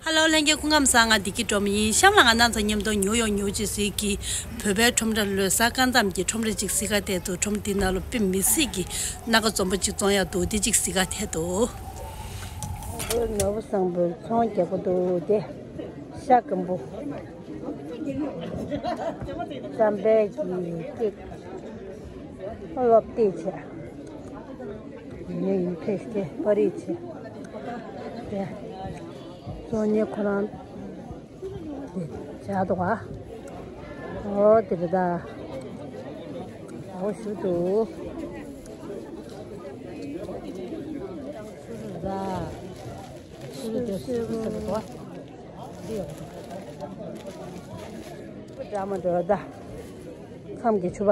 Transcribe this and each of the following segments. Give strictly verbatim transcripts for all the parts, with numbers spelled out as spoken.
ཧ་ལོ། ལྷན་རྒྱས་སྐུ་ཁམས་བཟང་། ང་བདེ་སྐྱིད་སྒྲོལ་མ་ཡིན། གཤམ་ལ་ང་རང་ཚོ་མཉམ་དུ་ཉོ་ཡོང་ཉོ་ཅིག་ཟེར་གྱི་བོད་པའི་ཁྲོམ་ར་ལོ་གསར་སྐར་མཚམས་ཀྱི་ཁྲོམ་ར་ཅིག་གཟིགས་ག་བསྡད་འདུག་ཁྲོམ་འདི་ནང་ལ་དཔེ་མི་སྲིད་ཀྱི་སྣ་ཁ་འཛོམས་པོ་ཅིག་བཙོང་ཡག་འདུག་དེ་ཅིག་གཟིགས་ག་བསྡད་འདུག་ནོར་བུ་བཟང་པོའི་ཚོང་རྒྱག་གི་འདུག་དེ་ཤ་སྐམ་པོ། རྩམ་པའི་གི་ཀེག་སློབ་དེབ་བྱས། ངས་ཡིན་ཕེབས་ཏེ་པར་རིས་བྱས། དེ་བཙོང་མཁན་ཁོ་རང་དེ་བྱ་འདུག་ག་འོ་དེ་རེད་ད། འོ་ཞུ་འདུག་ཞུ་འདུག་ད། ཞུ་འདུག་ཞུ་འདུག་འདི་ཡོད། འདྲ་མི་འདྲ་ད། ཁམས་ཀྱི་ཕྱུ་པ།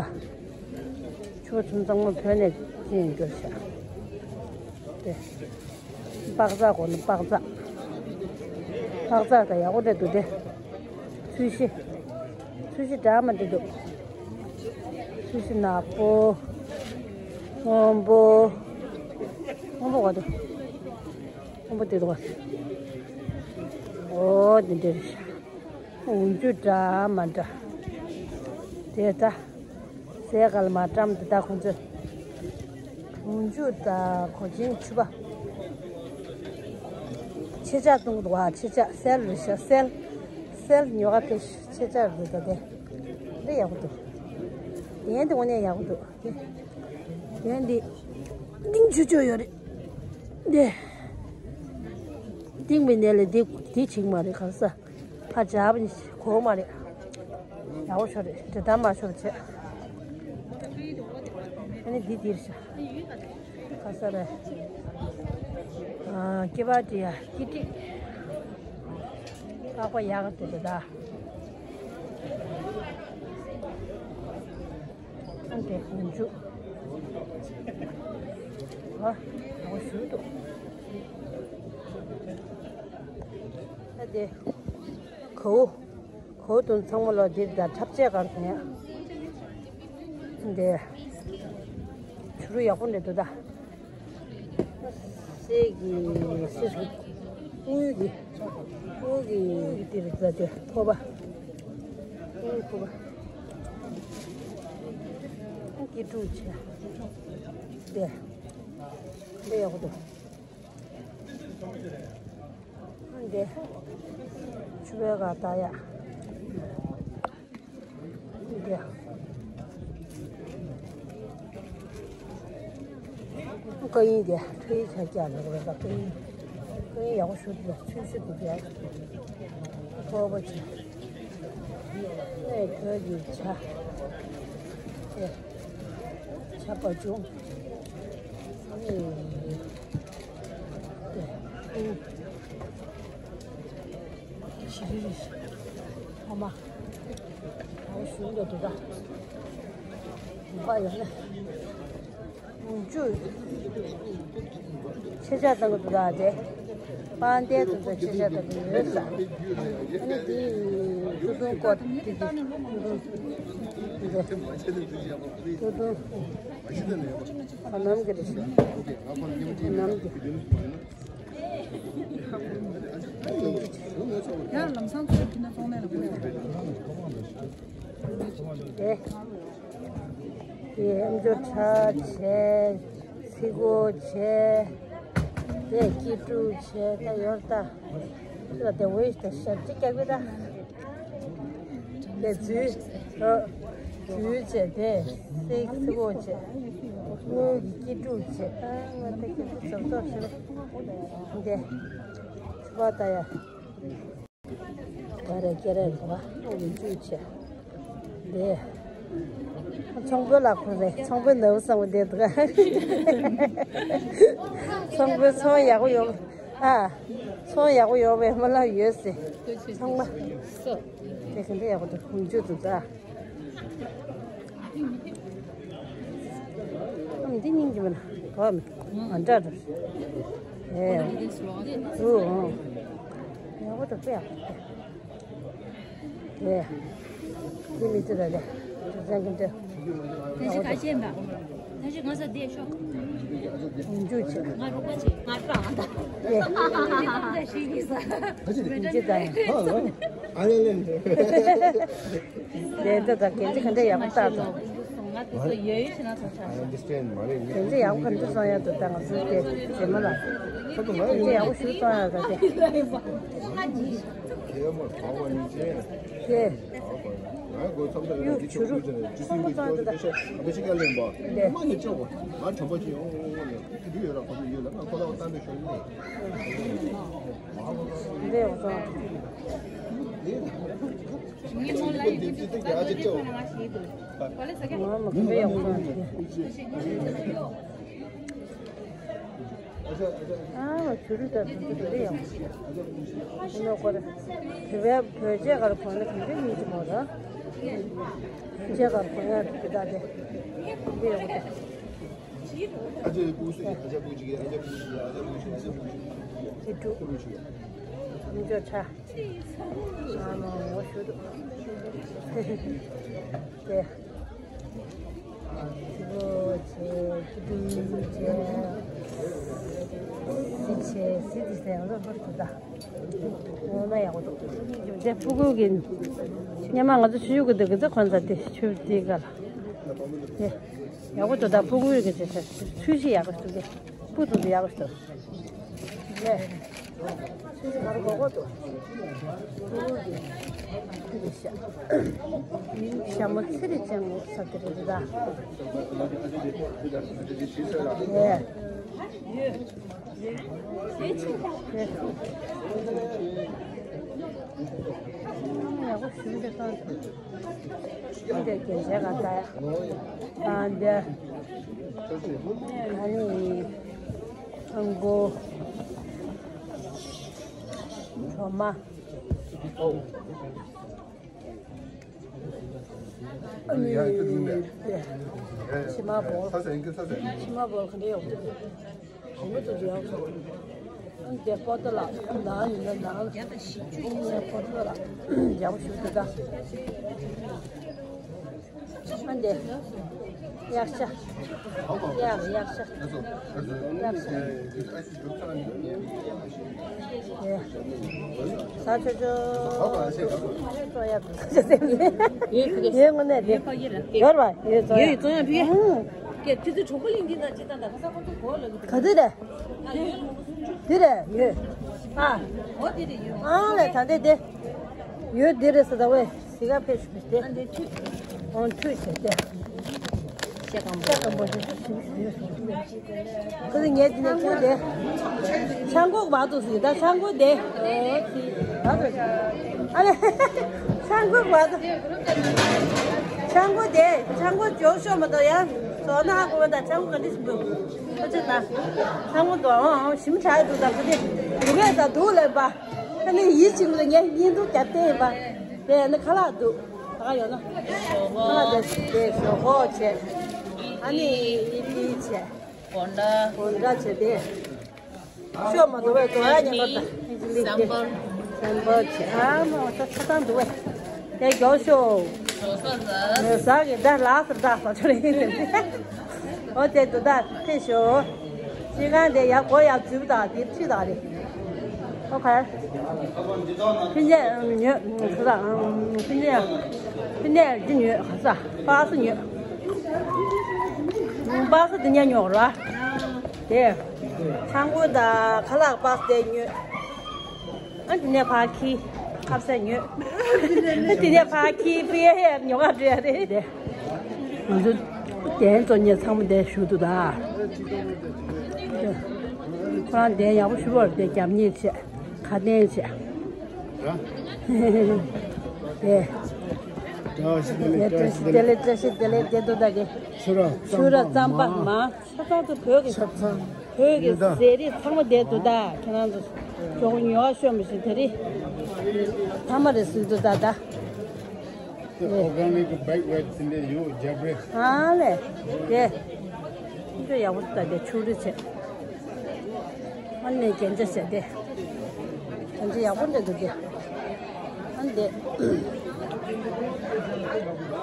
ཕྱུ་པ་ཚོ་ཚང་མ་བོད་ནས་ཅི་ཡིན་འགྱུར་ཤག་དེ། པག་ཙག་གོ་ནི་པག་ཙག་པག་ཙག་ད་ཡག་པོ་རེད་འདུག་དེ། ཚོས་གཞི། ཚོས་གཞི་འདྲ་མི་འདྲ་འདུག་ཚོས་གཞི་ནག་པོ། སྔོན་པོ། སྔོན་པོ་ག་འདུག་སྔོན་པོ་དེ་འདུག་ག་འོ་དེ་འདྲ་རེད་ཤག་འོག་འཇུ་འདྲ་མི་འདྲ། དེ་ད། ཟས་ག་ལ་མ་བཀྲམ་དེ་ད་ཁོང་ཚོས། འོག་འཇུ་ད་གོས་ཆེན་ཕྱུ་པ། ཕྱེ་ཆག་བཏུང་གི་འདུག་ག་ཕྱེ་ཆག་སེལ་རེད་ཤག་སེལ། སེལ་ཉོ་ག་ཕེབས་ཤག་ཕྱེ་ཆག་རེད་ད་དེ། འདི་ཡག་པོ་འདུག་དེ་འདི་དངོས་གནས་ཡག་པོ་འདུག་དེ་འདི་གཏིང་ཆུ་ཆུ་ཡོད་རེད། འདི་གཏིང་མི་ནས་ལས་འདི་འདི་བྱིང་མ་རེད་ག་ས། ཕར་བྱ་བ་ནི་གོ་མ་རེད། ཡག་པོ་ཤོར་རེད། འདྲེ་དམ་མ་ཤོར་བྱས། ཨ་ནི་འདི་འདིར་ཤ། ཁ་ས་རེད། ཨ། སྐེད་པ་འདི་ཡ་སྐེད་ཏིག་ལྷག་པ་ཡག་ག་འདུག་ད། ཨ་འདི་ཧོང་ཆུ། ཨ། ཡག་པོ་ཞུ་འདུག་ཨ་འདི། གའུ། གའུ་དང་ཚང་མ་ལོ་འདིར་ད་འཁྲབ་ཆས་གར་སོང་ཡ། འདི། ཕྱུ་རུ་ཡག་པོ་འདྲ་འདུག་ད། གསེར་གྱི་གསེར་གྱི་དངུལ་གྱི་དངུལ་གྱི་དངུལ་གྱི་འདིར་ད་དེ་ཕོར་པ། དངུལ་ཕོར་པ། སྐྱིད་སྡུག་བྱས། འདི། འདི་ཡག་པོ་འདུག་འདི། ཕྱུ་པའི་ག་ད་ཡ། འདི། ཀ་ཡིན་འདི། ཁྲའི་ཆ་རྒྱག་ནས་རེད་པ། ཀ་ཡིན། ཀ་ཡིན་ཡག་པོ་ཞུ་འདུག་ཚོས་གཞི་འདུག་ཡ། ཕོར་པ་ཆ། ཨེ་ཁོས་ཀྱི་ཆ། ཨེ། ཆ་པ་ཅུང་། ཨེ། ཞི་རི་རི། ཨ་མ། ཨ་ཞུ་འདོད་འདུག་ད། ཡོང་པ་ཡོང་ན། ཡོང་ཆུ། ཕྱེ་ཆག་བཏང་གི་འདུག་ད་དེ། པང་གདན་དུ་ཚོ་ཕྱེ་ཆག་བཏང་གི་ཡོད་ས། ཨ་ནི་དེ། ཏུ་ཏུང་ཀོ་ཏི་ཏི། ཏུ་ཏུང་། ཏུ་ཏུང་། ཨ་ནམ་གི་རེད་ཤག་ཨ་ནམ་གི། ཡང་ལམ་སང་ཚོ་ཕྱིན་ན་ཚོང་ལས་ལ་དགོས། དེ། དེ་ཨམ་ཅོག་ཁྲ་བྱས། ཚིག་གོ་བྱས། དེ་སྐྱིད་སྡུག་བྱས། ད་ཡོར་ད། ད་དེ་འོས་ད་ཞབས་ཕྱི་རྒྱག་གི་ད། དེ་འཛུལ། འོ། འཛུལ་བྱས་དེ། སེག་སི་བོ་བྱས། དངུལ་གྱི་སྐྱིད་སྡུག་བྱས། ཨ་ང་ད་སྐྱིད་སྡུག་འཛོམས་ཚོགས་ཞེས་པ། འདི། ཚུ་བ་ད་ཡ། ད་རེ་ཀེ་རེ་རེད་པ། དངུལ་གྱི་སྐྱིད་སྡུག་བྱས། འདི། ཚོང་དཔོན་ལགས་ཁོ་རེད། ཚོང་དཔོན་ནོར་བུ་བཟང་པོ་འདི་འདུག་ཚོང་དཔོན་ཚོང་ཡག་པོ་ཡོང་། ཨ། ཚོང་ཡག་པོ་ཡོང་བའི་སྨོན་ལམ་ཡོད་ཟེར། ཚང་མ། དེ་ག་འདྲ་ཡག་པོ་འདུག་ཧུམ་ཆུ་འདུག་ད། ཨམ་འདི་སྙིང་རྗེ་མོ་ན། དོ་མི། ང་འདྲ་འདྲ། ཨེ། ཨུ་ཨུ། ཡག་པོ་འདུག་པས། ཨེ། འདི་མི་ཚེ་ལ་ལས། དེ་ཚང་གི་འདྲ། དེ་ཚེ་ཁ་ཤས་འདྲ། དེ་ཚེ་ང་ས་བསྡད་ཤོག་ཡིན་རྒྱུ་ཆེ། ང་རུ་པ་ཆེ། ང་རུ་པ་ཨང་ད། ཨ་ཅེ་ད་ཡིན། ཨ་ལེ་ལེ། དེ་ད་ད་གན་ཅི་ག་འདྲ་ཡག་པོ་བཏགས་འདུག་གན་ཅི་ཡག་པོ་ག་འདྲ་སོང་ཡག་འདུག་ད་ང་ཚོའི་དེ་རྗེས་མ་ལ། གན་ཅི་ཡག་པོ་ཞིག་སོང་ཡག་འདུག་ད་དེ། གཡུ་བྱུ་རུ་ཆུང་ཆུང་བཏང་འདུག་ད། འདི་ཡོད་ར་ཁོ་ཚོ་ཡོད་ལ་ང་ཁོ་ལ་བཏང་པའི་ཞོར་ནས། འདི་ཡོད་ཚོ། ང་མ་གི་འདི་ཡོད་ཚོ། ཨ་བ་བྱུ་རུ་ད་དུ་འདི་ཡོད། ཨ་ནོ་ཁོ་ར། དེ་བས་བོད་ཆས་གར་གོན་ན་ག་འདྲ་ཡིན་གྱི་མོ་ར། བོད་ཆས་གར་གོན་ཡག་འདི་ད་དེ། འདི་ཡོད་གི་ད། ཨ་ཅེ་ཀུ་ཤུ་ཨ་ཅེ་ཀུ་ཤུ་ཨ་ཅེ་ཀུ་ཤུ་ཨ་ཅེ་ཀུ་ཤུ་ཨ་ཅེ་ཀུ་ཤུ། ཅི་ཀྲུ། ཀུ་ཤུ། མི་འཇོག་ཆ། ཨ་མ་འོ་ཞུ་འདུག་དེ། ཅི་པོ་ཆེ་ཅི་པོ་ཆེ། སི་ཆེ་སི་དེ་ཟེར་ཡང་ལོ་ཧོར་གྱི་ད། འོ་ན་ཡག་པོ་འདུག་དེ་ཕྲུ་གུ་གི། སྔོན་མ་ང་ཚོ་ཆུ་ཡུག་གི་འདུག་གི་ཚེ་གོན་ས་དེ་ཆུ་དེ་ག་ལ། དེ། ཡག་པོ་འདུག་ད་ཕྲུ་གུ་ཡོད་གི་ཚེ་ཚུལ་ཤིག་ཡག་པོ་འདུག་གི་སྤུ་ཙམ་དུ་ཡག་པོ་འདུག་ལས། ཚུལ་ཤིག་མར་གོ་གོ་འདུག་ཕྲུ་གུ་གི། ཤ། ཤ་མོ་ཚེ་རིང་ཅན་མོ་ས་དེ་རེད་ད། ལས། ཡག་པོ་ཞུ་འདི་གང་། འདི་རྒྱན་ཆ་ག་ད་ཡ། ཨ་འདི། ཨ་ནི། ཨང་གོ། གྲོ་མ། ཕྱི་མ་བོར། ཕྱི་མ་བོར་ག་འདྲ་ཡོང་གི་འདུག་ཞིམ་པོ་ཐུག་ཅིག་ཡོང་སོང་། ཨ་ནི་དེ་པོ་ཏོ་ལ་ནང་ཡིན་ན་ནང་ལ་ཡིན་ན་པོ་ཏོ་ལ་ཡག་པོ་ཞིག་འདུག་ད། ཨ་འདི། གཡག་ཤ། གཡག་གཡག་ཤ། གཡག་ཤ། ཡ། ས་ཆོ་ཆོ། ཡོད་ཡོད་ངོ་ནས་དེ། ཡོད་ར་བ་ཡོད་ཙོ་ཡ། ཡོད་ཙོ་ཡ་ཕི། ཨང་། གལ་ཏེ་གྲོགས་པོ་གླིང་འདི་ན་ཅི་ད་ད་ཁ་ས་ཁོ་ཚོ་གོ་ལ་གི། ག་དུས་རེད། དེ་རེད་ཡོད། ཨ། འོ་དེ་རེད་ཡོད། ཨང་ལས་ད་འདི་དེ། ཡོད་དེ་རེད་ཟེར་ད་བས་གཟིགས་ག་ཕེབས་ཤིག་དེ། ཨ་འདི་ཁྲུས། ཨང་ཁྲུས་བྱས་ཏེ། ཤ་སྐམ་པོ། ཤ་སྐམ་པོ་ཞིག་ཞིག་ཡོད་སོང་། ཁོ་ཚོ་ངས་དེ་ནས་ཁྱོད་དེ། ཆང་ཁོག་བར་དུ་ཟིག་ད་ཆང་ཁོག་དེ། ཨ་ལེ། ཆང་ཁོག་བར་དུ། ཆང་ཁོག་དེ་ཆང་ཁོག་འཇོག་ཤོག་མ་གཏོགས་ཡང་། ཟོག་ན་ཧ་གོ་བ་ད་ཆང་ཁོག་ག་འདྲ་ཞིག་འདུག་ཁོ་ཚོ་ད། ཆང་ཁོག་འདུག་ཨང་ཨང་ཞིམ་ཆགས་འདུག་ད་ཁོ་ཚོ། འདུག་གས་ད་འདུག་ལབ་པ། ཨ་ནི་ཡིད་ཆེས་མི། ངས་བརྙན་ཐུང་རྒྱབ་བསྟན་ཡིན་པ། དེ་ནི་ཁ་ལག་འདུག་ད་ག་ཡོང་ན། ཁ་ལག་དེ་དེ་ཞོག་ཁོག་བྱས། ཨ་ནི་ཡིད་ཆེས་བྱས། གོན་འདྲ། གོན་འདྲ་བྱས་ཏེ། ཤོག་མ་འདུག་བས་འགྲོ་ཡ་ཉན་པར་ད། སེམས་པར། སེམས་པར་བྱས། ཨ་མ་ད་ཆ་ཚང་འདུག་བས། དེ་མགྱོགས་ཤོག་ཟ་གི་ད་ལགས་སོ་ད་ཟ་ཆོག་རེད། འོ་དེ་འདུག་ད་ཕེབས་ཤོག་སྤྱི་ཁང་དེ་ཡར་སྒོ་ཡར་འཛུལ་དང་དེ་ཁྲིད་དང་རེད། ཨོ་ཁ། ཕི་ཉེ་ཉོས་ཁ་ས། ཕི་ཉེ། ཕི་ཉེ་ཅི་ཉོས་ཁ་ས། པགས་སུ་ཉོས། པགས་སུ་དེ་ཉེ་ཉོ་ར། དེ། ཆང་གོ་ད་ཁ་ལག་པགས་དེ་ཉོས། ཨ་དེ་ནས་ཕ་ཁི་ཁ་ས་ཉོས། དེ་ནས་ཕ་ཁི་པི་ཧེ་ཉོ་ག་འགྲོ་ཡ་རེད་དེ། ང་ཚོ་དེ་ཚོ་ཉེ་ཚང་མ་དེ་ཞུ་འདུག་ད། ཁོ་རང་དེ་ཡག་པོ་ཞུ་བར་དེ་རྒྱབ་གཉེར་བྱས། ཁ་བརྡ་བྱས། དེ། བཀྲ་ཤིས་བདེ་ལེགས། བཀྲ་ཤིས་བདེ་ལེགས། བཀྲ་ཤིས་བདེ་ལེགས། བདེ་འདུག་ད་གེ། ཆུ་ར་རྩམ་པ་མ། ཆ་ཚང་དུ་བོད་ཀྱི། ཆ་ཚང་། བོད་ཀྱི་ཟས་རིགས་ཚང་མ་བསྡད་འདུག་ད་ཁྱེད་རང་ཚོ། མགྱོགས་ཉོ་བ་ཤོག་མི་ཤེས་དེ་རིགས། ཚང་མ་རེ་ཟུང་འདུག་ད་ད། Organic bike ride དེ་འདྲ་ཡོད་རྒྱ་བལ། ཨ་ལས། དེ། ཁྱོད་ཡག་པོ་འདུག་ད་དེ་ཆུ་རུ་བྱས། ཨ་ནི་རྒྱན་ཆ་བྱས་ཏེ། རྒྱན་ཆ་ཡག་པོ་འདྲ་འདུག་སྟེ། ཨ་ནི་དེ།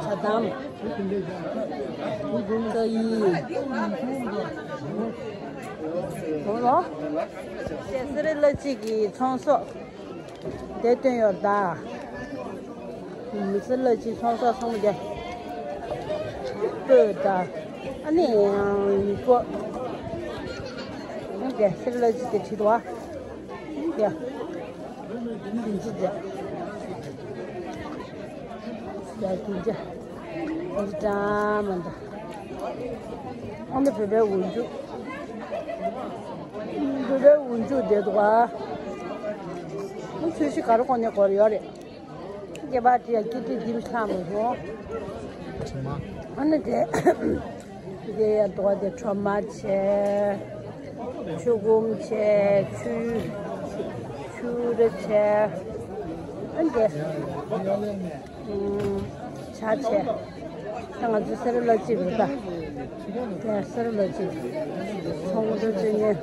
ཇ་དམ། ཀ་ཡི། ལོ། སེ་ར་བླ་སྤྱི་གི་ཚོང་ཟོག་དེ་བཏོན་ཡོད་ད། མི་སེར་བླ་སྤྱི་ཚོང་ཟོག་ཚང་མ་རྒྱ། སྤོས་ད། ཨ་ནི་ཡང་ཡིན་གོ། ཡང་རྒྱ་སེ་ར་བླ་སྤྱི་དེ་བྲིས་འདུག་ཨ། ཡ། དེ་ཅི་རྒྱ། ཡ་དེ་རྒྱ། འདི་འདྲ་མ་འདྲ། ཨ་ནི་བོད་པའི་འོག་འཇུག་བོད་པའི་འོག་འཇུག་བསྡད་འདུག་ཨ། ཚོས་གཞི་ག་རེ་གོན་ནས་གོན་ཡོད་རེད། སྐེད་པ་དེ་ཡང་སྐེད་དྲི་ལྡིམ་ཤང་མི་སོང་། ཨ་ནི་དེ། དེ་ཡང་དོ་དེ་ཁྲོ་མ་བྱས། ཆུ་བུམ་བྱས། ཆུ། ཆུ་ར་བྱས། ཨ་ནི་དེ། ཨུམ། ཇ་བྱས། ད་ང་ཚོ་སེ་ར་བླ་སྤྱི་རེད་ད། དེ་སེ་ར་བླ་སྤྱི། ཚོང་འགྲུལ་བྱེད་མཁན་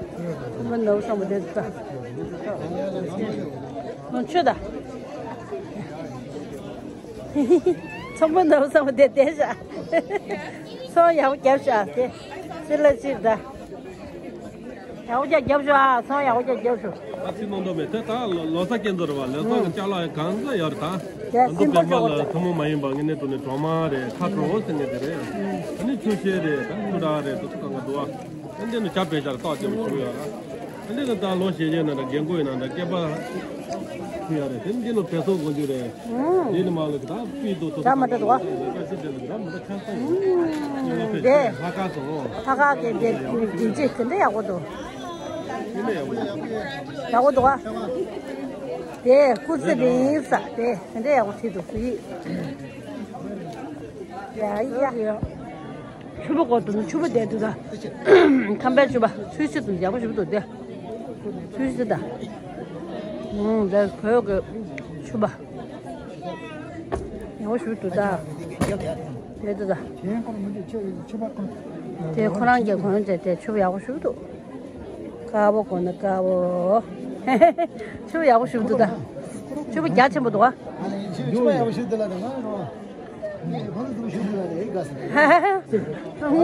ཚོང་པ་ནོར་བུ་བཟང་པོ་དེ་ད། ལོ་མཆོད་ད། ཚོང་པ་ནོར་བུ་བཟང་པོ་དེ་བསྡད་ཤག་ཚོང་ཡག་པོ་བརྒྱབ་ཤག་དེ་སེ་ར་བླ་སྤྱི་རེད་ད། ཡག་པོ་རྒྱག་རྒྱབ་ཤོག་ཨ། ཚོང་ཡག་པོ་རྒྱག་རྒྱབ་ཤོག་ཨ་ཙི་གནང་འདོད་མེད། དེ་ད་ལོ་ལོ་གསར་སྐྱེལ་འདོད་རེད་བ། ལོ་གསར་གྱི་ཅ་ལག་གང་ཚ་ཡོད་རེད་ད། ཡ། ཨ་ནི་སེམས་པ་པད་མ་ལ་ཐུན་མོང་མ་ཡིན་པ་ངས་ནས་དུ་ནས་གྲོ་མ་རེད། ཁ་དྲོ་ཟེར་ངེས་དེ་རེད། ཨ་ནི་ཆུ་ཤེལ་རེད། ད་ཆུ་དྲག་རེད། དུ་ཚོ་གང་ག་འདུག་བ། ཨ་ནི་འདི་ནི་ཇ་བེ་ཇར་ཏོག་ཅེ་མ་ཞུ་ཡོད་ར། ཨ་ནི་ད་ལོ་ཞེ་ཡས་ན་འདྲ། རྒན་རྒོན་ཡིན་ན་འདྲ། སྐེད་པ་ཁུ་ཡ་རེད། དེ་འདི་ནི་བེ་སོ་དགོན་རྒྱུ་རེད། ཨུམ། འདི་ནི་མ་ལ་གི་ད་པི་དུ་དུ་ད་མ་འདྲ་འདུག་བ། ད་ཅི་དེ་ལ་ད་མ་འདྲ་ཁ་སང་། ཨུམ། དེ། ལྷ་ཁ་སོང་། ལྷ་ཁ་གི་དེ་དེ་ཅི་དེ་འདྲ་ཡག་པོ་འདུག་ཡག་པོ་འདུག་བ། དེ་སྐུ་ཚེ་རིང་ས་དེ་དེ་འདྲ་ཡག་པོ་བྲིས་འདུག་ཡིག་ཡ་ཡ་ཡ། ཕྱུ་པ་གོ་འདུག་ན་ཕྱུ་པ་བསྡད་འདུག་ད། ཁམས་པའི་ཕྱུ་པ། ཚུལ་ཤིག་ཙམ་ཡག་པོ་ཞིག་འདུག་དེ། ཚུལ་ཤིག་ད། ཨུང་། དེ་བོད་ཀྱི་ཕྱུ་པ། ཡག་པོ་ཞིག་འདུག་ད། དེ་འདུག་ད། དེ་ཁོ་རང་གི་གོན་རྒྱུ་དེ་ཕྱུ་པ་ཡག་པོ་ཞིག་འདུག་དཀར་པོ་གོན་ན་དཀར་པོ། ཕྱུ་པ་ཡག་པོ་ཞིག་འདུག་ད། ཕྱུ་པ་རྒྱ་ཆེན་པོ་འདུག་ཨ། དངོས་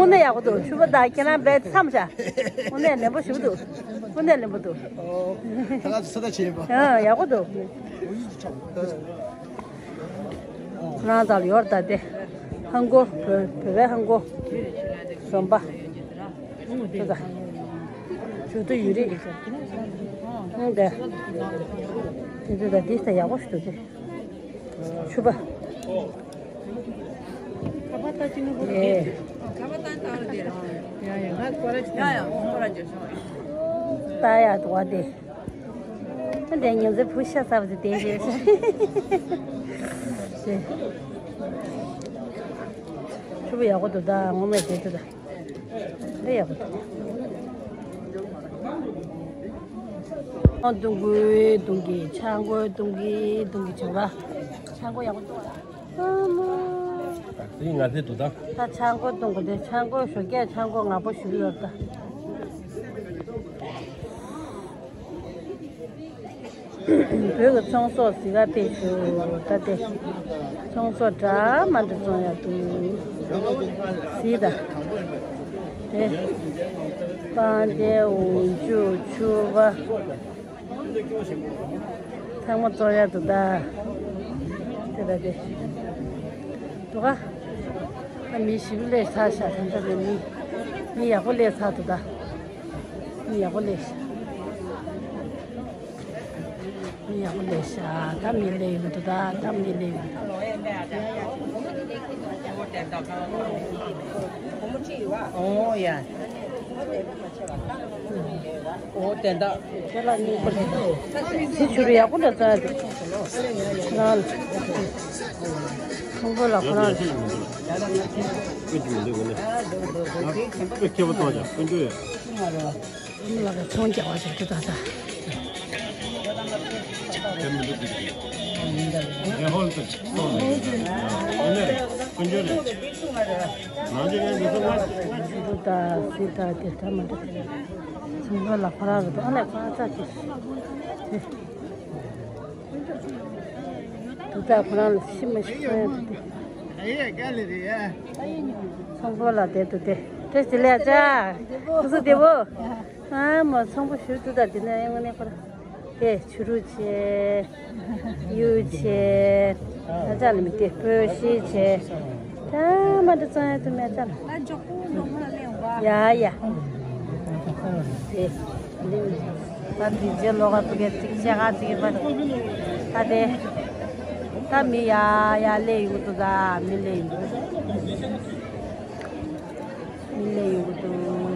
གནས་ཡག་པོ་འདུག་ཕྱུ་པ་དང་ཁྱེད་རང་བས་མཚམས་བཞག་དངོས་གནས་ལེན་པོ་ཞིག་འདུག་དངོས་གནས་ལེན་པོ་འདུག་ཨོ། ད་ག་ཚོད་ལྟ་བྱེད་པ། ཨ། ཡག་པོ་འདུག་ཁོ་རང་ཚ་ལ་ཡོད་ད་དེ། ཧང་གོ། བོད་བོད་པའི་ཧང་གོ། རོམ་པ། དེ་ད། ཇུ་ཏུ་ཡུ་རི། ཧང་དེ། དེ་ཚོ་ད་དེ་ད་ཡག་པོ་ཞིག་འདུག་དེ། ཕྱུ་པ། ཨེ། ད་ཡག་འདུག་བ་དེ། ད་དེ་ངེད་ཚོའི་བུ་ཤ་ཚ་བ་དེ་དེ་རེད། ཕྱུ་པ་ཡག་པོ་འདུག་ད་ངོ་མས་དེ་ཚོ་ད། ཨེ་ཡག་པོ་འདུག་ཨ། གདུང་དགོས་གདུང་གི། ཆང་དགོས་གདུང་གི། གདུང་གི་བྱ་བ། ཆང་དགོས་ཡག་པོ་འདུག་ཨ་མ། དེ་ང་ཚོའི་འདུག་ད། ད་ཆང་དགོས་གདུང་གི་དེ། ཆང་དགོས་ཞོ་སྐྱས། ཆང་དགོས་ངག་པོ་ཞུ་གི་ཡོད་ད། བོད་ཀྱི་ཚོང་ཟོག་གཟིགས་ག་ཕེབས་ཤོག་ད་དེ། ཚོང་ཟོག་འདྲ་མ་འདྲ་བཙོང་ཡག་འདུག་གཟིགས་དང་། དེ། སྤང་རྒྱན། འོག་འཇུག་ཕྱུ་པ། ཚང་མ་བཙོང་ཡག་འདུག་ད། དེ་ད་དེ། འདུག་ག་ད་མི་ཞིག་སླེབས་ཚར་ཤག་ད་ལྟ་དེ་མི། མི་ཡག་པོ་སླེབས་ཚར་འདུག་ད། མི་ཡག་པོ་སླེབས་ཤག་མི་ཡག་པོ་སླེབས་ཤག་ད་མི་སླེབས་ཡོང་འདུག་ད། ད་མི་སླེབས་ཡོང་འདུག་ཨོ་ཡ། ཨོ་དེ་འདྲ། དེ་ལ་གཉིས་པོ་རེད། དེ་ཆུ་རུ་ཡག་པོ་འདྲ་བཙོང་ཡག་འདུག་ཁོ་རང་ལ། ཁོང་ཁོ་ལ་ཁོ་རང་ལ། ཁྱེད་པ་གཏོང་ཡག་ཀུན་སྤྱོད་ཡག་ལ་ཚོང་རྒྱག་པ་ཞིག་ཏུ་ད་ལྟ། ཧོལ་དུ་གཏོང་ནས་ཀུན་སྤྱོད་རེད། ནང་ཆེན་ངན་འདི་ཚོ་ང་། ཏུ་ད་སི་ད་དེ་ད་མ་འདུག་ཚོང་པ་ལ་ཁོ་རང་རེད་འདུག་ཨ་ལས་ཁོ་རང་ཚ་དེ། དུ་ད་ཁོ་རང་ལ་ཤི་མ་ཤི་ཁོ་རང་དུ་དེ། ཚོང་པ་ལ་དེ་དུ་དེ། བཀྲ་ཤིས་བདེ་ལེགས་ཅག་ཁུ་སུ་བདེ་བོ། ཨ་མ་ཚོང་པ་ཞུ་དུ་ད་འདི་ནས་དངོས་གནས་ཁོ་ར་དེ་ཆུ་རུ་ཆེ་གཡུ་ཆེ་ད་ཅག་ལ་མི་དེ་སྤོས་ཤེལ་ཆེ་ད་མ་འདྲ་ཙང་ཡ་དུ་མེད་ཅག་ལ་ཡ་ཡ་དེ་ད་འདི་རྗེས་ལོག་ག་ཕུ་གེ་ཚིག་ཆེ་ག་ཚིག་པ་ད་དེ་ད་མི་ཡ་ཡ་ལེ་ཡུ་དུ་ད་མི་ལེ་ཡུ་དུ། མི་ལས་ཡོང་གི་འདུག་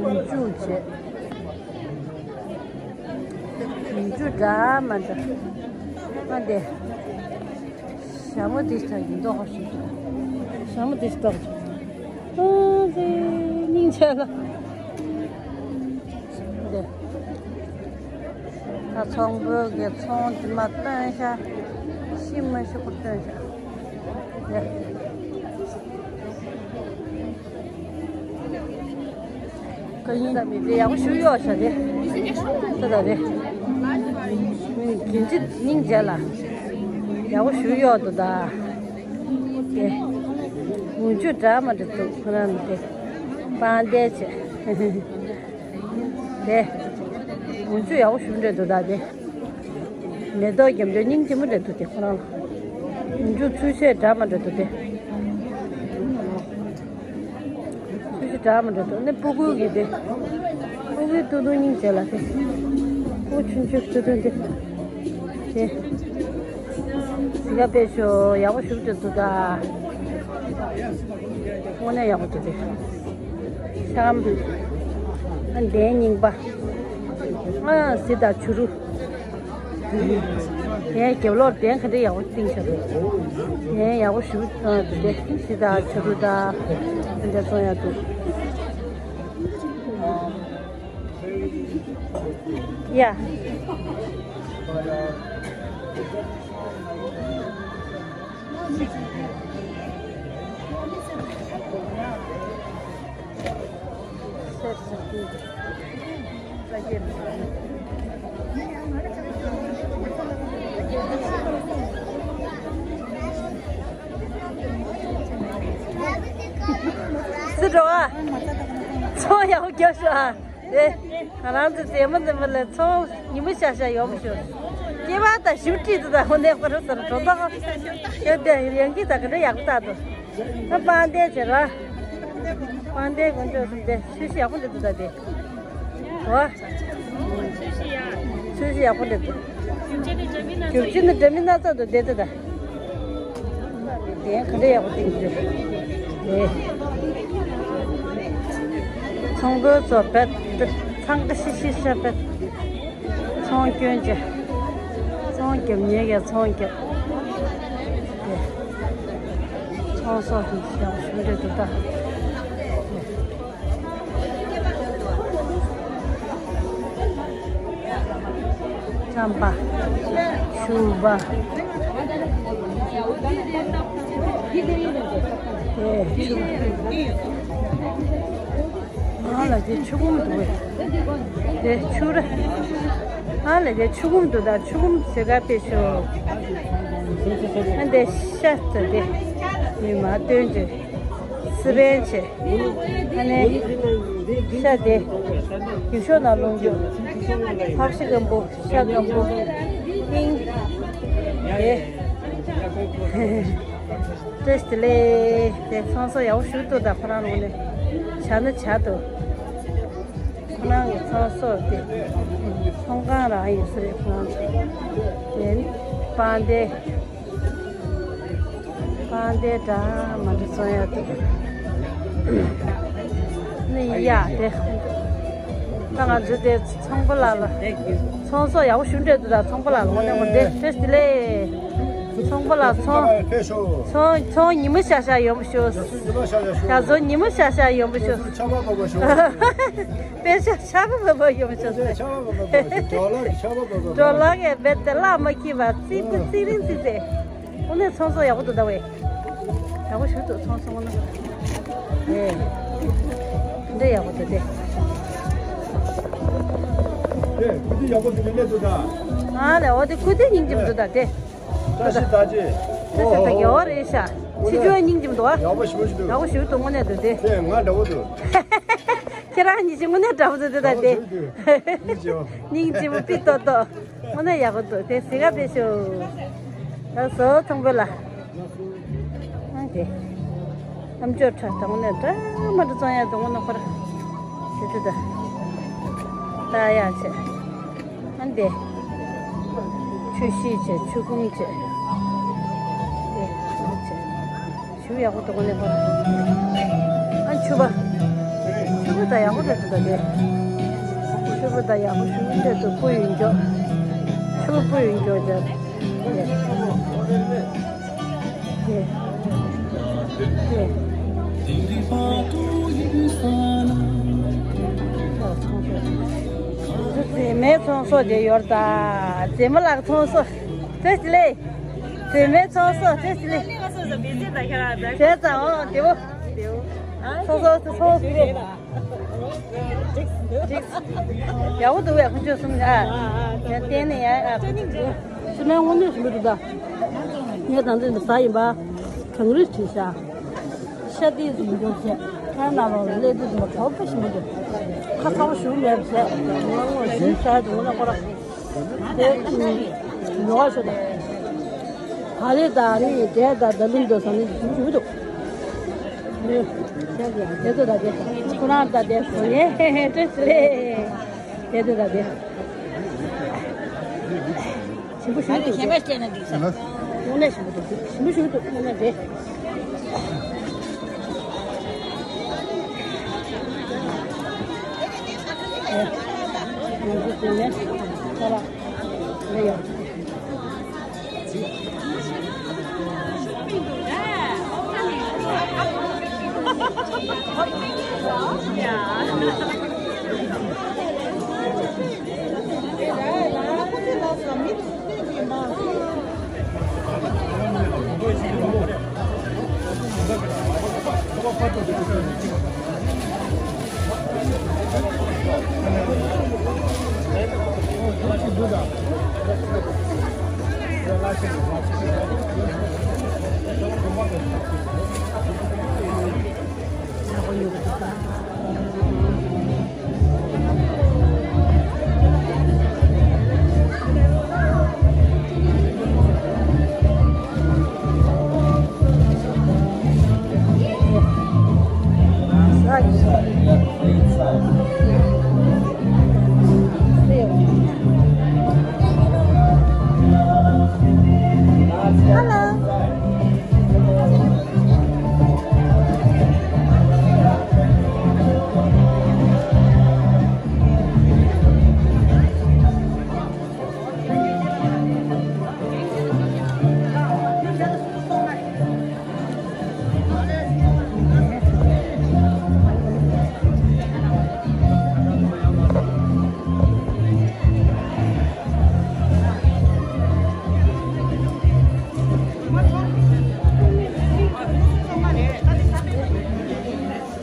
མི་འཇུ་བྱེད། མི་འཇུ་འདྲ་མ་འདྲ། མ་འདེ། ཞྭ་མོ་འདི་ལྟ་ཡིན་མདོག་ཁ་ཤས་འདུག་ཞྭ་མོ་འདི་ལྟ་ཅིག་ཨ་ཙི་སྙིང་རྗེ་ལ། འདི། ད་ཚོང་དཔོན་གྱི་ཚོང་དེ་མ་བཏོན་ཤག་ཤི་མ་ཤི་ཁོ་བཏོན་ཤག་འདི། ཀ་ཡིན་ད་མི་དེ་ཡག་པོ་ཞུ་ཡོད་ཤག་དེ། ད་ད་དེ། མི་གིན་ཅི་སྙིང་རྗེ་ལ། ཡག་པོ་ཞུ་ཡོད་འདུག་ད། དེ། འུ་ཆུ་འདྲ་མ་འདྲ་འདུག་ཁོ་རང་དེ། པང་བདེ་ཆེ། དེ། འུ་ཆུ་ཡག་པོ་ཞུ་འདྲ་འདུག་ད་དེ། མེ་ཏོག་རྒྱབ་འདྲ་སྙིང་རྗེ་མོ་འདྲ་འདུག་དེ་ཁོ་རང་ལ། འུ་ཆུ་ཚུལ་ཤེས་འདྲ་མ་འདྲ་འདུག་དེ། ཚུལ་ཤེས་འདྲ་མ་འདྲ་འདུག་ནི་སྤུ་གུ་གི་དེ། སྤུ་གུའི་ཏུ་ཏུ་སྙིང་རྗེ་ལ་དེ། སྤུ་གུ་ཆུང་ཆུང་ཏུ་ཏུ་དེ། དེ། སི་ཀ་པེ་ཤོ་ཡག་པོ་ཞུ་འདྲ་འདུག་ད། དངོས་གནས་ཡག་པོ་འདུག་དེ། ཤམ། ཨ་འདན་རྙིང་པ། ཨ་སི་ད་ཆུ་རུ། ངས་རྒྱབ་ལོག་གདན་ག་འདྲ་ཡག་པོ་བཏིང་བཞག་འདུག་ངས་ཡག་པོ་ཞུ་དང་དེ་སི་ད་ཆུ་རུ་ད་འདྲ་སོང་ཡག་འདུག་ཡ། སུ་འགྲོ་བ། ཚོང་ཡག་པོ་རྒྱབ་ཤོག་ཨ། དེ། ང་རང་ཚོ་རྩེད་མོ་རྩེད་མོ་ལ་ཚོང་ཉི་མ་ཤ་ཤ་ཡོང་མི་ཤོག་སྐྱེས་པ་དང་ཞིབ་ཁྲིད་དུ་དང་ཧོ་ནས་ཁོ་ར་སར་འགྲོ་ཐོག་དེ་དེ་ཡང་གི་ད་ག་འདྲ་ཡག་པོ་ད་དུ། ད་པང་གདན་བྱེད་ར། པང་གདན་དཀོན་མཆོག་གསུམ་དེ་ཆོས་གཞི་ཡག་པོ་འདི་འདུག་ད་དེ། འོ། ཆོས་གཞི་ཡག་པོ་འདི་འདུག་རྒྱུ་ཆེན་ནི་འདྲ་མིན་སྣ་ཚོགས་འདུག་བསྡད་དེ་ད། དེ་ག་འདྲ་ཡག་པོ་བསྟན་གྱི་རེད། དེ། ཚོང་དཔོན་ཚོ་བེད་དེ་འཚང་ཁ་ཤིག་ཤིག་བྱས་བེད། ཚོང་སྐྱོན་ཅེ། ཚོང་རྒྱབ་ཉེ་གི་ཚོང་རྒྱབ། དེ། ཚོང་ཟོག་དེ་ཡག་པོ་ཞེ་དྲག་འདུག་ད། རྩམ་པ། ཕྱུར་པ། དེ་ཕྱུར། ཨ་ལ་དེ་ཆུ་བུམ་འདུག་པས། དེ་ཕྱུར། ཨ་ལ་དེ་ཆུ་བུམ་འདུག་ད་ཆུ་བུམ་ཟེར་ག་དཔེ་ཤོ། ཨ་འདི་ཤ་ཚ་དེ། མི་མ་སྟོན་ཅེ། སི་པན་ཆེ། ཨ་ནི། ཤ་དེ། ཡུལ་ཤོག་ནང་ལོངས་རྒྱུ། ཕག་ཤི་སྐམ་པོ། ཤ་སྐམ་པོ། ཧིང་། དེ། བཀྲ་ཤིས་བདེ་ལེགས། དེ་ཚོང་ཟོག་ཡག་པོ་ཞིག་འདུག་ད་ཁོ་རང་ལོག་ནས། བྱ་ན་བྱ་འདུག་ཁོ་རང་གི་ཚོང་ཟོག་དེ། ཚོང་ཁང་རང་ཡིན་ས་རེད་ཁོ་རང་ཚོ། དེ་ནི་པང་གདན། པང་གདན་འདྲ་མ་འདྲ་བཙོང་ཡག་འདུག་ནི་ཡ་དེ། ད་ང་ཚོ་དེ་ཚོང་པ་ལགས་ལ། ཚོང་ཟོག་ཡག་པོ་ཞིག་འདྲ་འདུག་ད་ཚོང་པ་ལགས་ལ་ངོ་ནས་ངོ་དེ་བཀྲ་ཤིས་བདེ་ལེགས། ཚོང་པ་ལགས་ཚོང་། ཚོང་ཚོང་ཉི་མ་ཤར་ཤར་ཡོང་བ་ཤོག་ཉི་མ་ཤར་ཤར་ཡོང་བ་ཤོག་ཡ་ཚོ་ཉི་མ་ཤར་ཤར་ཡོང་བ་ཤོག་ཆར་པ་བབས་པ་ཤོག་དཔེ་ཆ་ཆར་པ་བབས་པ་ཡོང་བ་ཤོག་ཆར་པ་བབས་པ་ཤོག་འགྲོ་ལ་ཆར་པ་བབས་པ། འགྲོ་ལ་གས་བེད་དེ་ལ་མ་ཁྱི་བ་ཙིག་པུ་ཙིག་རིང་ཙིག་ཙེ། དངོས་གནས་ཚོང་ཟོག་ཡག་པོ་འདུག་ད་བས། ཡག་པོ་ཞིག་འདུག་ཚོང་ཟོག་ན། ཨེ། འདི་ཡག་པོ་འདུག་སྟེ། ཨེ། ཁུ་ཏི་ཡག་པོ་འདུག་གི་གནས་འདུག་ད། ཨ་ལེ། འོ་དེ་ཁུ་ཏི་སྙིང་རྗེ་མི་འདུག་ད་དེ། བཀྲ་ཤིས་རྟགས་ཅན། ཨོ་ཧོ་ཧོ། ཡོད་རེད་ཤག་ཕྱི་ཕྱོགས་སྙིང་རྗེ་མི་འདུག་ཨ། ཡག་པོ་ཞེ་པོ་ཞིག་འདུག་ཡག་པོ་ཞེ་པོ་འདུག་དངོས་གནས་འདུག་དེ། དེ་ང་འདྲ་བོ་འདུག་ཁྱེད་རང་གཉིས་ཀྱི་དངོས་གནས་འདྲ་བོ་འདུག་དེ་ད་དེ། སྙིང་རྗེ་བོ། སྙིང་རྗེ་བོ་པི་ཏོག་ཏོག་དངོས་གནས་ཡག་པོ་འདུག་དེ་གཟིགས་ག་ཕེབས་ཤོག་ལགས་སོ་ཚང་པོ་ལ། ཨ་དེ། ཨམ་ཅོག་ཁྲ་དང་ནས་འདྲ་མ་འདྲ་བཙོང་ཡ་དང་ནོ་ཁོ་ར། དེ་དེ་ད། ད་ཡ་ཆེ། ཨ་དེ། ཆུ་ཤེལ་ཆེ་ཆུ་ཁུང་ཆེ། དེ་ཆེ། ཞུ་ཡག་པོ་དང་ནས་ཁོ་ར། ཨ་ཆུ་བ། ཆུ་བ་ད་ཡག་པོ་རེད་འདུག་ད་དེ། ཆུ་བ་ད་ཡག་པོ་ཞུ་རེད་འདུག་སྤུ་ཡོད་འཇོག་ཆུ་བ་སྤུ་ཡོད་འཇོག་ཅག་རྫས་མའི་ཚོང་ཟོག་དེ་ཡོར་ད། རྫས་མ་ལག་ཚོང་ཟོག་བཀྲ་ཤིས་བདེ་ལེགས། རྫས་མའི་ཚོང་ཟོག་བཀྲ་ཤིས་བདེ་ལེགས། བྱས་ཙང་འོ་དེ་བོ། ཚོང་ཟོག་ཚོང་ཟོག་རེད། ཡག་པོ་འདུག་བས་ཁོང་ཚོས་གསུངས་ཨ། ཡང་བསྟན་ནས་ཡ་ཨ། སི་མན་དངོས་གནས་ཞིམ་པོ་འདུག་ད། ངས་ད་ཚོད་འདི་ཟ་ཡིན་པ། གངས་རི་བྲིས་ཤག་ཤ་དེ་འཛུམ་འཇོག་བྱས། ཁ་ནང་ལོག་ལ་ཀླད་དེ་འཛུམ་པ་གྲོགས་པོ་ཞིམ་པོ་འདུག་ཁ་ཚ་པོ་ཞུ་མེད་པ་བྱས། ང་ངོ་ཞིམ་ཤ་དེ་ངོ་ནས་ཁོ་ར། དེ་ཉོ་བ་ཤོད་དང་། ག་ལེ་དང་ནི་འབྲས་དང་ད་ལུམ་དང་ཟ་ནི་ཞིམ་པོ་ཞིམ་པོ་འདུག་དེ་ཚོ་ད་དེ་ཁོ་རང་ད་དེ་བཟོ་ནས་སྤྲོད་ཟེར་ལེ། དེ་ཚོ་ད་དེ་ཞིམ་པོ་ཞིམ་པོ་འདུག་གཞན་པ་སྤྲད་ན་འགྲིག་ས། དངོས་གནས་ཞིམ་པོ་འདུག་ཞིམ་པོ་ཞིམ་པོ་འདུག་དངོས་གནས་དེ། ང་ཚོ་དེ་ནས་ཁ་ལག་ལ་ཡོད།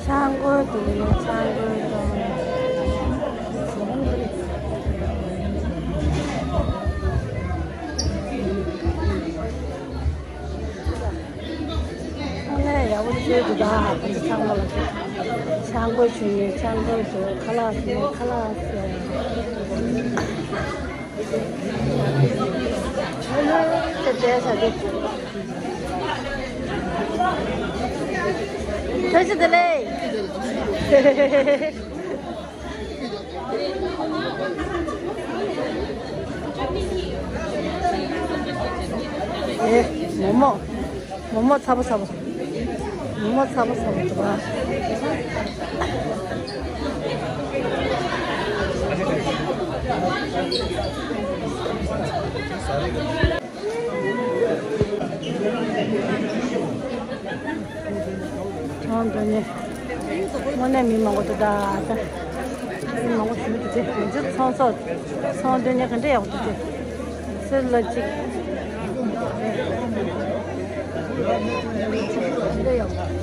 ཆང་སྒོར་དུ་ཆང་སྒོར་དུ། ཚང་མས་ཡག་པོ་བྱས་འདུག་ད། ཁོང་ཚོ་ཚང་མ་ལ་ཆང་སྒོར་བྱུང་ནས་ཆང་སྒོར་དུ་ཁ་ལག་ཟས་ཁ་ལག་ཟས། ཆོས་ཆོས་བདེ་ལེགས། ཨེ། མོག་མོག་མོག་མོག་ཚ་པོ་ཚ་པོ། མོག་མོག་ཚ་པོ་ཚ་པོ་འདུག་ཨ། ཁྱོད་འདི་ནས་དངོས་གནས་མི་མང་པོ་འདུག་ད། མི་མང་པོ་ཞིག་འདུག་སྟེ། ང་ཚོའི་ཚོང་ཟོག་ཚོང་འདི་ནས་ག་འདྲ་ཡག་པོ་འདུག་སྟེ། སེར་ལ་གཅིག་ག་འདྲ་ཡག་པོ།